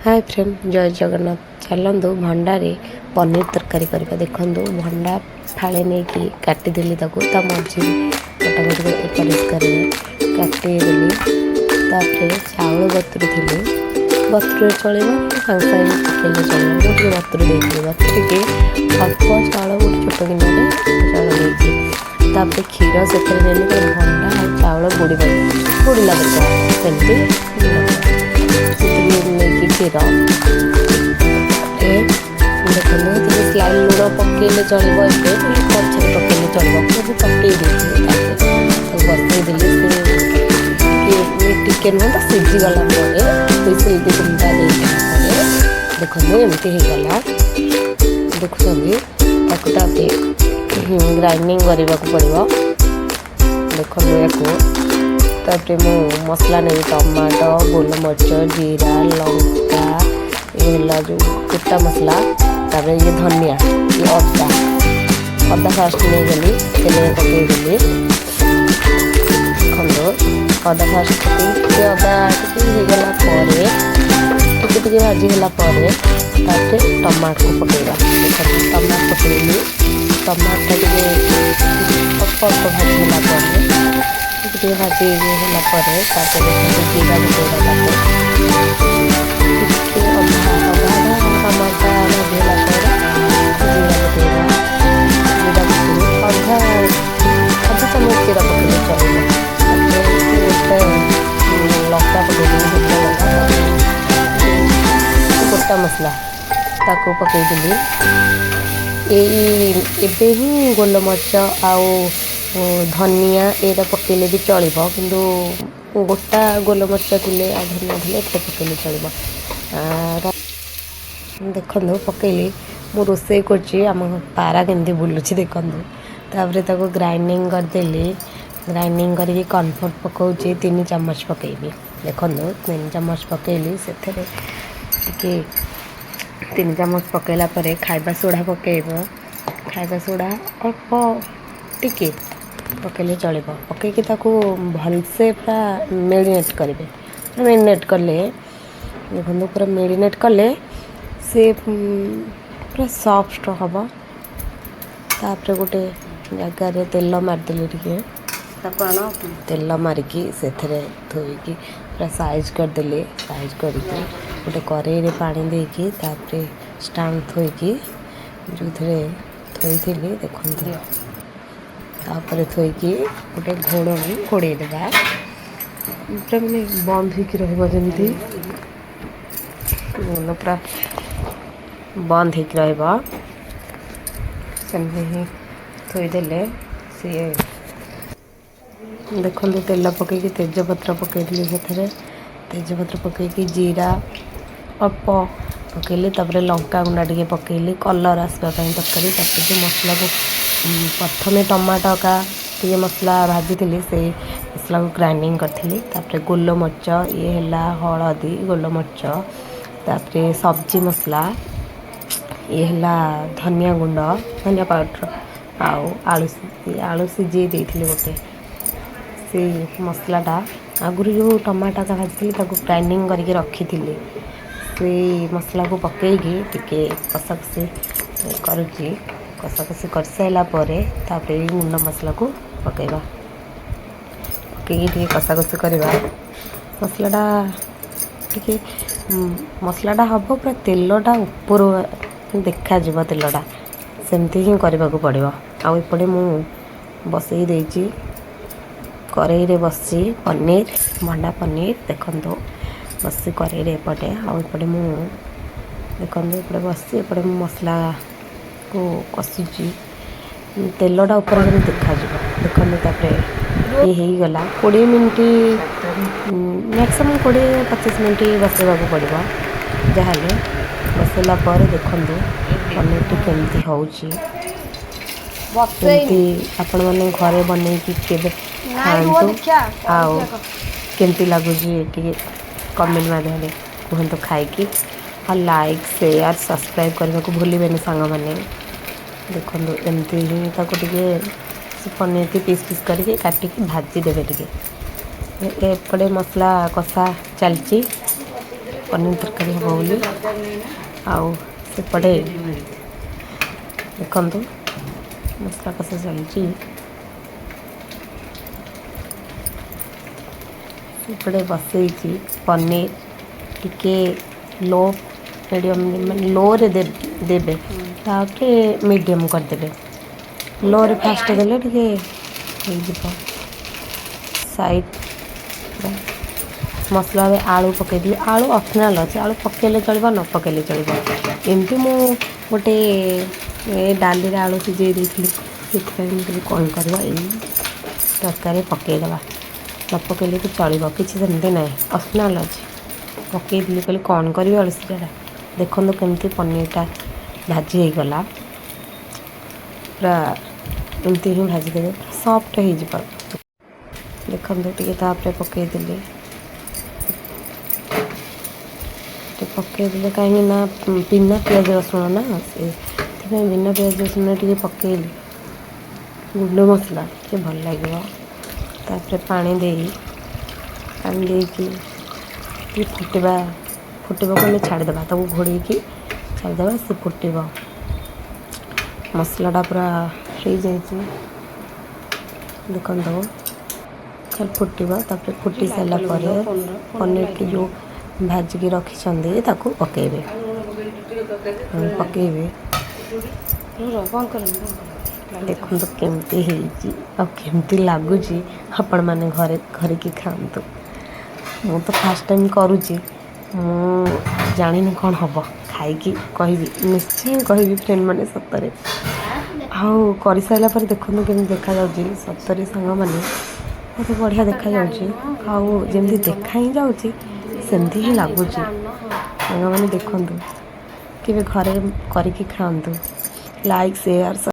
ହାଏ friend, ଜୟ ଜଗନ୍ନାଥ। ଚାଲନ୍ତୁ ଭଣ୍ଡାରେ ପନିର ତରକାରୀ କରିବା। ଦେଖନ୍ତୁ, ଭଣ୍ଡା ଫାଳେ ନେଇକି କାଟିଦେଲି ତାକୁ, ତା ମଝିରେ କଟାକଟି କରି ପରିଷ୍କାରରେ କାଟିଦେଲି। ତାପରେ ଚାଉଳ ବତୁରିଥିଲି। ବତୁରିଲେ ଚଳିବ, ସାଙ୍ଗେ ସାଙ୍ଗେ ପକେଇଲେ ଚଳିବ। ମୁଁ ଟିକେ ବତୁରି ଦେଇଥିଲି। ବତୁରିକି ଅଳ୍ପ ଚାଉଳ, ଗୋଟେ ଛୋଟ ଗିନାରେ ଚାଉଳ ନେଇଛି। ତାପରେ କ୍ଷୀର ସେଥିରେ ନେଲି। ଭଣ୍ଡା ଆଉ ଚାଉଳ ବୁଡ଼ିବନି, ବୁଡ଼ିଲା ପରିକା ସେମିତି ସେଥିରେ ନେଇକି କ୍ଷୀର। ତାପରେ ଦେଖନ୍ତୁ, ଏଥିରେ ସ୍ଲାଇଟ୍ ଲୁଣ ପକେଇଲେ ଚଳିବ ଏବେ, ନହେଲେ ପଛରେ ପକେଇଲେ ଚଳିବ। ମୁଁ ବି ପକେଇ ଦେଇଥିଲି। ତାପରେ ତାକୁ ବସେଇଦେଲି। ସେ ଟିକେ ଟିକେ ନୁହଁ ତ, ସିଝିଗଲା ପରେ, ହୁଇସିଲ୍ 2-3ଟା ଦେଇଦେଲା ପରେ ଦେଖନ୍ତୁ ଏମିତି ହେଇଗଲା, ଦେଖୁଛନ୍ତି। ତାକୁ ତାପରେ ଗ୍ରାଇଣ୍ଡିଙ୍ଗ କରିବାକୁ ପଡ଼ିବ। ଦେଖନ୍ତୁ ୟାକୁ। ତାପରେ ମୁଁ ମସଲା ନେବି, ଟମାଟୋ, ଗୋଲମରିଚ, ଜିରା, ଲଙ୍କା। ଇଏ ହେଲା ଯେଉଁ ଗୋଟା ମସଲା। ତାପରେ ଇଏ ଧନିଆ, ଇଏ ଅଦା। ଅଦା ଫାଷ୍ଟ ନେଇଗଲି, ତେଲରେ ପକେଇଦେଲି। ଦେଖନ୍ତୁ, ଅଦା ଫାଷ୍ଟ ପକେଇ ଟିକେ ଅଦା ଟିକେ ହେଇଗଲା ପରେ, ଟିକେ ଟିକେ ଭାଜି ହେଲା ପରେ ତାପରେ ଟମାଟୋକୁ ପକେଇବା। ଦେଖନ୍ତୁ, ଟମାଟୋ ପକେଇଲି। ଟମାଟୋଟା ଟିକେ ଅଳ୍ପ ଅଳ୍ପ ଭାଜି ହେଲା ପରେ, ଟିକେ ଟିକେ ଭାଜି ହେଲା ପରେ ତାପରେ ଦେଖନ୍ତୁ ଜିରା ପକେଇବା। ତାପରେ ଟିକେ ଅଧା ଅଧା ଅଧା ଟମାଟୋଟା ଭାଜି ହେଲା ପରେ ଜିରା ପକେଇବା। ଜିରା ପକେଇକି ଅଧା ଅଧା ଚାମଚ ଜିରା ପକେଇଲେ ଚଳିବ। ତାପରେ ଗୋଟେ ଲଙ୍କା ପକେଇଦେଲି, ଶୁଖିଲା ଲଙ୍କା। ତାପରେ ଗୋଟା ମସଲା ତାକୁ ପକେଇଦେଲି। ଏଇ ଏବେ ହିଁ ଗୋଲମରିଚ ଆଉ ଧନିଆ ଏଇଟା ପକେଇଲେ ବି ଚଳିବ, କିନ୍ତୁ ଗୋଟା ଗୋଲମରିଚ ଥିଲେ ଆଉ ଧନିଆ ଥିଲେ ଏତେ ପକେଇଲେ ଚଳିବ। ଦେଖନ୍ତୁ, ପକେଇଲି। ମୁଁ ରୋଷେଇ କରୁଛି, ଆମ ପାରା କେମିତି ବୁଲୁଛି ଦେଖନ୍ତୁ। ତାପରେ ତାକୁ ଗ୍ରାଇଣ୍ଡିଙ୍ଗ କରିଦେଲି। ଗ୍ରାଇଣ୍ଡିଙ୍ଗ କରିକି କର୍ଣ୍ଣଫ୍ଲୋର୍ ପକାଉଛି, 3 ଚାମଚ ପକାଇବି। ଦେଖନ୍ତୁ, 3 ଚାମଚ ପକାଇଲି। ସେଥିରେ ଟିକେ 3 ଚାମଚ ପକାଇଲା ପରେ ଖାଇବା ସୋଢ଼ା ପକାଇବ। ଖାଇବା ସୋଢ଼ା ଅଳ୍ପ ଟିକେ ପକାଇଲେ ଚଳିବ। ପକାଇକି ତାକୁ ଭଲସେ ପୁରା ମେରିନେଟ୍ କରିବେ। ମେରିନେଟ୍ କଲେ, ଦେଖନ୍ତୁ, ପୁରା ମେରିନେଟ୍ କଲେ ସେ ପୁରା ସଫ୍ଟ ହେବ। ତାପରେ ଗୋଟେ ଜାଗାରେ ତେଲ ମାରିଦେଲି ଟିକେ। ତାକୁ ଆଣ। ତେଲ ମାରିକି ସେଥିରେ ଥୋଇକି ପୁରା ସାଇଜ୍ କରିଦେଲି। ସାଇଜ୍ କରିକି ଗୋଟେ କରେଇରେ ପାଣି ଦେଇକି ତାପରେ ଷ୍ଟାଣ୍ଡ ଥୋଇକି, ଯେଉଁଥିରେ ଥୋଇଥିଲି ଦେଖନ୍ତୁ, ତାପରେ ଥୋଇକି ଗୋଟେ ଘୋଡ଼ଣୀ ଘୋଡ଼େଇ ଦେବା। ପୁରା ମାନେ ବନ୍ଦ ହେଇକି ରହିବ ଯେମିତି, ପୁରା ବନ୍ଦ ହେଇକି ରହିବ, ସେମିତି ହିଁ ଥୋଇଦେଲେ ସିଏ। ଦେଖନ୍ତୁ, ତେଲ ପକାଇକି ତେଜପତ୍ର ପକାଇଦେଲି ସେଥିରେ। ତେଜପତ୍ର ପକାଇକି ଜିରା ଅଳ୍ପ ପକାଇଲି। ତାପରେ ଲଙ୍କା ଗୁଣ୍ଡ ଟିକେ ପକାଇଲି କଲର୍ ଆସିବା ପାଇଁ ତରକାରୀ। ତାପରେ ଯେଉଁ ମସଲାକୁ ପ୍ରଥମେ ଟମାଟୋ କା ଟିକେ ମସଲା ଭାଜିଥିଲି, ସେଇ ମସଲାକୁ ଗ୍ରାଇଣ୍ଡିଙ୍ଗ କରିଥିଲି। ତାପରେ ଗୋଲମରିଚ, ଇଏ ହେଲା ହଳଦୀ, ଗୋଲମରିଚ, ତାପରେ ସବଜି ମସଲା, ଇଏ ହେଲା ଧନିଆ ଗୁଣ୍ଡ, ଧନିଆ ପାଉଡ଼ର ଆଉ ଆଳୁ। ଆଳୁ ସିଝେଇ ଦେଇଥିଲି ଗୋଟେ। ସେଇ ମସଲାଟା ଆଗରୁ ଯେଉଁ ଟମାଟୋଟା ଭାଜିଥିଲି, ତାକୁ ଗ୍ରାଇଣ୍ଡିଙ୍ଗ କରିକି ରଖିଥିଲି। ସେଇ ମସଲାକୁ ପକାଇକି ଟିକେ କଷାକଷି କରୁଛି। କଷାକଷି କରିସାରିଲା ପରେ ତାପରେ ଏଇ ଗୁଣ୍ଡ ମସଲାକୁ ପକାଇବା। ପକାଇକି ଟିକେ କଷାକଷି କରିବା। ମସଲାଟା ଟିକେ ମସଲାଟା ହେବ, ପୁରା ତେଲଟା ଉପରୁ ଦେଖାଯିବ ତେଲଟା, ସେମିତି ହିଁ କରିବାକୁ ପଡ଼ିବ। ଆଉ ଏପଟେ ମୁଁ ବସେଇ ଦେଇଛି, କରେଇରେ ବସିଛି ପନିର, ଭଣ୍ଡା ପନିର। ଦେଖନ୍ତୁ, ବସିଛି କରେଇରେ ଏପଟେ। ଆଉ ଏପଟେ ମୁଁ, ଦେଖନ୍ତୁ, ଏପଟେ ବସିଛି, ଏପଟେ ମୁଁ ମସଲାକୁ କଷୁଛି। ତେଲଟା ଉପରେ ଯେମିତି ଦେଖାଯିବ। ଦେଖନ୍ତୁ, ତାପରେ ଇଏ ହେଇଗଲା। 20 ମିନିଟ୍ ମ୍ୟାକ୍ସିମମ୍, 20-25 ମିନିଟ୍ ବସେଇବାକୁ ପଡ଼ିବ ଯାହାହେଲେ। ବସେଇଲା ପରେ ଦେଖନ୍ତୁ ପନିରଟି କେମିତି ହେଉଛି। ବସେଇନି। ଏମିତି ଆପଣମାନେ ଘରେ ବନେଇକି କେବେ ନାଇଁ, ରୁହ। ଖାଆନ୍ତୁ। ଦେଖିଆ। ଆଉ କରିକି ଆଗ। କେମିତି ଲାଗୁଛି ଟିକେ କମେଣ୍ଟ ମାଧ୍ୟମରେ କୁହନ୍ତୁ ଖାଇକି। ଆଉ ଲାଇକ୍, ସେୟାର, ସବସ୍କ୍ରାଇବ୍ କରିବାକୁ ଭୁଲିବେନି ସାଙ୍ଗମାନେ। ଦେଖନ୍ତୁ, ଏମିତି ହିଁ ତାକୁ ଟିକେ ସେ ପନିରକି ପିସ୍ ପିସ୍ କରିକି କାଟିକି ଭାଜିଦେବେ ଟିକେ। ଏପଟେ ମସଲା କଷା ଚାଲିଛି। ପନିର ତରକାରୀ ହେବ ବୋଲି। ଆଉ ସେପଟେ ଦେଖନ୍ତୁ, ମସଲା କଷା ଚାଲିଛି। ସେପଟେ ବସେଇଛି ପନିର। ଟିକେ ଲୋ ମିଡ଼ିୟମ୍, ମାନେ ଲୋରେ ଦେବେ, ତାପରେ ମିଡ଼ିୟମ୍ କରିଦେବେ। ଲୋରେ ଫାଷ୍ଟ ଦେଲେ ଟିକେ ହେଇଯିବ। ସାଇଡ଼୍ ମସଲାରେ ଆଳୁ ପକାଇଦେଲି। ଆଳୁ ଅପସନାଲ୍ ଅଛି, ଆଳୁ ପକାଇଲେ ଚଳିବ, ନ ପକାଇଲେ ଚଳିବ। ଏମିତି ମୁଁ ଗୋଟେ ଡାଲିରେ ଆଳୁ ସିଝେଇ ଦେଇଥିଲି, ସେଥିପାଇଁ ମୁଁ କହିଲି କ'ଣ କରିବା, ଏଇ ତରକାରୀ ପକାଇଦେବା। ନ ପକାଇଲେ ବି ଚଳିବ, କିଛି ସେମିତି ନାହିଁ, ଅପସନାଲ୍ ଅଛି। ପକାଇଦେଲି, କହିଲି କ'ଣ କରିବି ଆଳୁ ସିଝାଟା। ଦେଖନ୍ତୁ କେମିତି ପନିରଟା ଭାଜି ହେଇଗଲା ପୁରା। ଏମିତି ହିଁ ଭାଜିଦେବେ, ସଫ୍ଟ ହେଇଯିବ। ଦେଖନ୍ତୁ, ଟିକେ ତାପରେ ପକାଇଦେଲି। ଟିକେ ପକାଇଦେଲେ, କାହିଁକି ନା ବିନା ପିଆଜ ରସୁଣ ନା, ସେଥିପାଇଁ ବିନା ପିଆଜ ରସୁଣ ଟିକେ ପକାଇଲି। ଗୁଣ୍ଡ ମସଲା ଟିକେ ଭଲ ଲାଗିବ। ତାପରେ ପାଣି ଦେଇକି ଟିକେ ଫୁଟିବାକୁ ଆମେ ଛାଡ଼ିଦେବା। ତାକୁ ଘୋଡ଼େଇକି ଛାଡ଼ିଦେବା, ସେ ଫୁଟିବ। ମସଲାଟା ପୁରା ହେଇଯାଇଛି, ଦେଖନ୍ତୁ। ଖାଲି ଫୁଟିବ। ତାପରେ ଫୁଟି ସାରିଲା ପରେ ପନିରକି ଯେଉଁ ଭାଜିକି ରଖିଛନ୍ତି, ତାକୁ ପକାଇବେ ପକାଇବେ ଦେଖନ୍ତୁ କେମିତି ହେଇଛି ଆଉ କେମିତି ଲାଗୁଛି। ଆପଣମାନେ ଘରେ କରିକି ଖାଆନ୍ତୁ। ମୁଁ ତ ଫାର୍ଷ୍ଟ ଟାଇମ୍ କରୁଛି, ମୁଁ ଜାଣିନି କ'ଣ ହେବ। ଖାଇକି କହିବି, ନିଶ୍ଚୟ କହିବି ଫ୍ରେଣ୍ଡ ମାନେ, ସତରେ। ଆଉ କରିସାରିଲା ପରେ ଦେଖନ୍ତୁ କେମିତି ଦେଖାଯାଉଛି। ସତରେ ସାଙ୍ଗମାନେ, ବହୁତ ବଢ଼ିଆ ଦେଖାଯାଉଛି। ଆଉ ଯେମିତି ଦେଖା ହିଁ ଯାଉଛି, ସେମିତି ହିଁ ଲାଗୁଛି। ସାଙ୍ଗମାନେ, ଦେଖନ୍ତୁ, କେବେ ଘରେ କରିକି ଖାଆନ୍ତୁ। Like, share.